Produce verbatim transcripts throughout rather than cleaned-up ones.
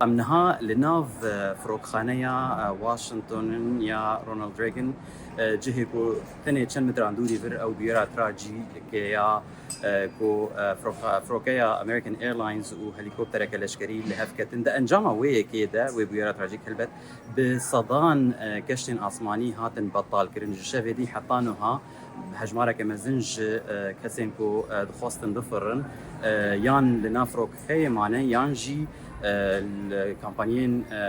Em niha li nav, e, firokxaneya, e, Washington'in ya Ronald Reagan, e, cihê ku tenê çend metran dûrî vir ew bûyera trajîkê ya, e, ku, e, firoxa-, firokeya American Airlines û helîkoptereke leşkerî li hev ketin. Di encama wê yekê de, wê bûyera trajîk helbet bi sedan, e, keştên asmanî hatin betal kirin. Ji şevê dî heta niha hejmareke mezin ji, e, kesên ku, e, dixwestin bifirin, e, yan li nav firokexeyê mane, yan jî, e, li kampaniyên, e,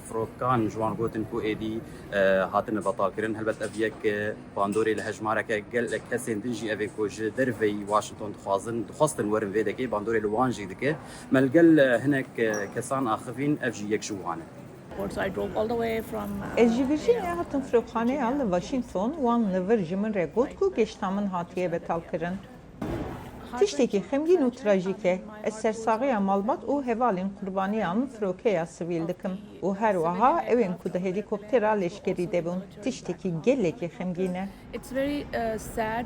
firokan ji wan gotin ku êdî, e, hatine betalkirin. Helbet ev yek, e, bandorê li hejmareke gelek kesên din jî, ev ê ku ji derveyî Washington dixwazin, dixwestin werin vê dekê, bandorê li wan jî dike. Me li gel, e, hinek, e, kesan axivîn, ev jî yek ji wan e. So I drove all the way from, uh, Ez ji Virginia hatim firoxaneya li Washington, wan li vir ji min re got ku geşta min hatiye betalkirin. Tiştekî xemgîn û trajîk e. Ez sersaxiya malbat û hevalên qurbaniyan firokeya sivîl dikim û her wiha ew ên ku di helîkoptera leşkerî de bûn. Tiştekî gelekî xemgîn e. It's very, uh, sad.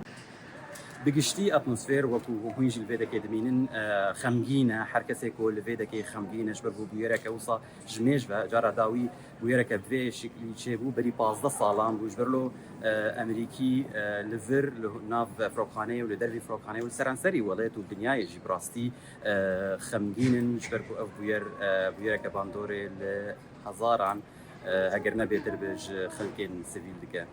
Bi giştî atmosfer, wekû hûn jî li vê dekê dimînin, e, xemgîn e. Her kesê ku li vê dekê xemgîn e, ji ber ku bûyereke wisa ji mêj ve, cara dawî bûyereke bi vê şiklî çêbû, berî pazdeh salan bû. Ji ber lo, e, Emerîkî, e, li vir, li nav firoxaneyê û li dervî firoxaneyê û li seranserî welat û dinyayê jî bi rastî, e, xemgîn in, ji ber ku ev bûyer, e, bûyereke bandorê li hezaran, e, heger ne bêtir bi ji xelkên sivîl dike.